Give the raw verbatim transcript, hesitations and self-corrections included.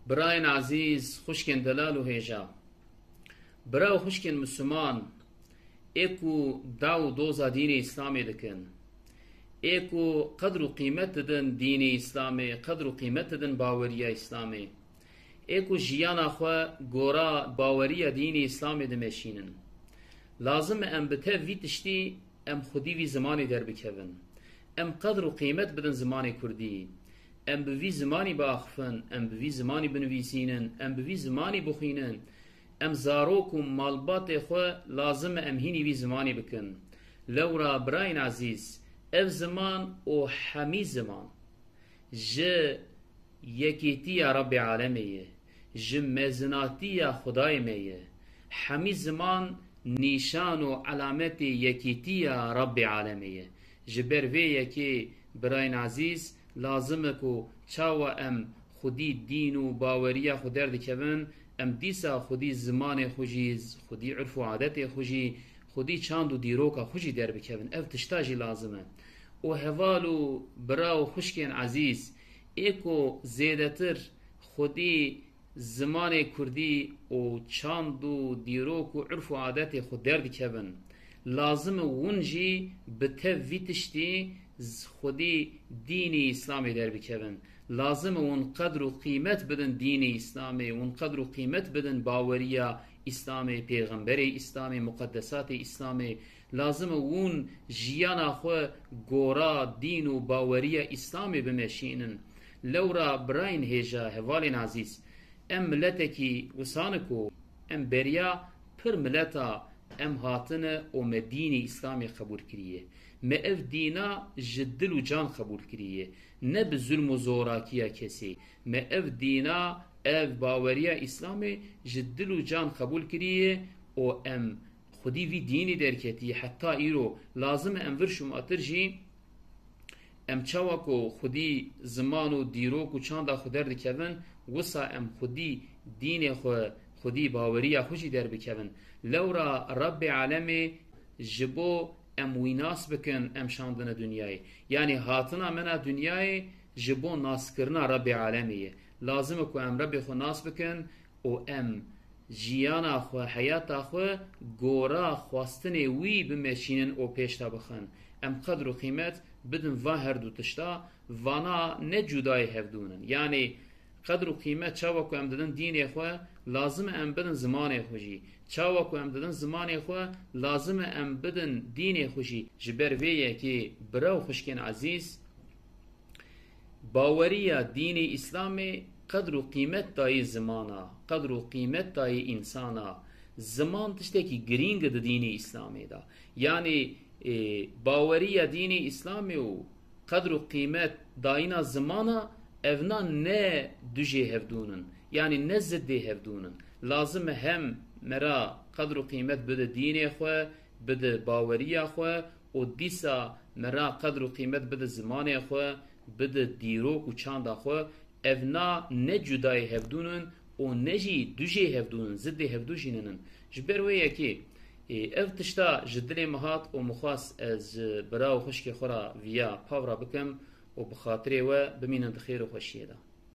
Birayên ezîz, xwişkên delal û hêja. Bira û xwişkên Misliman, ê ku daw û doza dînê Îslamê dikin, ê ku qedr û qîmet didin dînê Îslamê, qedr û qîmet didin baweriya Îslamê, ê ku jiyana xwe gora baweriya dînê Îslamê dimeşînin. Lazim e em bi tev vî tiştî em xwedî vî zimanê derbikevin. Em qedr û qîmet bidin zimanê kurdî. Em bi vî zimanî biaxifin, em bi vî zimanî binivîsînin, em bi vî zimanî bixwînin. Em zarok û malbatê xwe lazim e em hînî vî zimanî bikin. Lewra birayên ezîz, ev ziman û hemî ziman ji yekîtiya Rebbê Alemê ye, ji mezinatiya Xwedayê me ye. Hemî ziman nîşan û elametê yekîtiya Rebbê Alemê ye. Ji ber vê yekê birayên ezîz, lazim e ku çawa em xwedî dîn û baweriya xwe derdikevin, em dîsa xwedî zimanê xwe jî, xwedî urf û adetê xwe jî, xwedî çand û dîroka xwe jî derbikevin. Ev tişta jî lazim e. Û heval û bira û xwişkên ezîz, ê ku zêdetir xwedî zimanê kurdî û çand û dîrok û urf û adetê xwe derdikevin, lazim e hûn jî bi tev vî tiştî z-, xwedî dînî Îslamê derbikevin. Lazim e hûn qedr û qîmet bidin dînê Îslamê, hûn qedr û qîmet bidin baweriya Îslamê, pêxemberê Îslamê, muqeddesatê Îslamê. Lazim e hûn jiyana xwe gora dîn û baweriya Îslamê bimeşînin. Lewra birayên hêja, hevalên ezîz, em miletekî wisan e ku em beriya pir mileta em hatine û me dînê Îslamê qebûl kiriye. Me ev dîna ji dil û can qebûl kiriye. Ne bi zulm û zorakiya kesê. Me ev dîna, ev baweriya Îslamê ji dil û can qebûl kiriye û em xwedî vî dînî derketiye. Heta îro lazim e em vir şumatir jî em çawa ku xwedî ziman û dîrok û çanda xwe derdikevin, wisa em xwedî dînê xwe, xwedî baweriya xwe jî derbikevin. Lewra Rebbê Alemê ji bo em wî nas bikin, em şandine dinyayê. Yanî hatina me na dinyayê ji bo naskirina Rebbê Alemê ye. Lazim e ku em Rebbê xwe nas bikin û em jiyana xwe, heyata xwe gora xwestinê wî bimeşînin û pêş de bixin. Em qedr û qîmet bidin va her du tişta, vana ne cudayê hevdûn in. Yanî qedr û qîmet çawa ku em didin dînê xwe, lazim e em bidin zimanê xwe jî. Çawa ku em didin zimanê xwe, lazim e em bidin dînê xwe jî. Ji ber vê yekê bira û xwişkên ezîz, baweriya dînê Îslamê qedr û qîmet dayî zimana, qedr û qîmet dayî însana. Ziman tiştekî girîng e di dînê Îslamê de. Yanî, e, baweriya dînê Îslamê û qedr û qîmet dayîna zimana, evna ne dijê hevdûn in. Yanî ne ziddê hevdûn in. Lazim e hem me ra qedr û qîmet bide dînê xwe, bide baweriya xwe û dîsa me ra qedr û qîmet bide zimanê xwe, bide dîrok û çanda xwe. Evna ne cudayê hevdûn in û ne jî dijê hevdûn in, ziddê hevdû jî ninin. Ji ber wê yekê, ê, ev tişta ji dilê min hat û min xwest ez ji bira û xwişkê xwe ra viya pav ra bikim û bi xatirê we bimînin di xêr û xweşiyê de.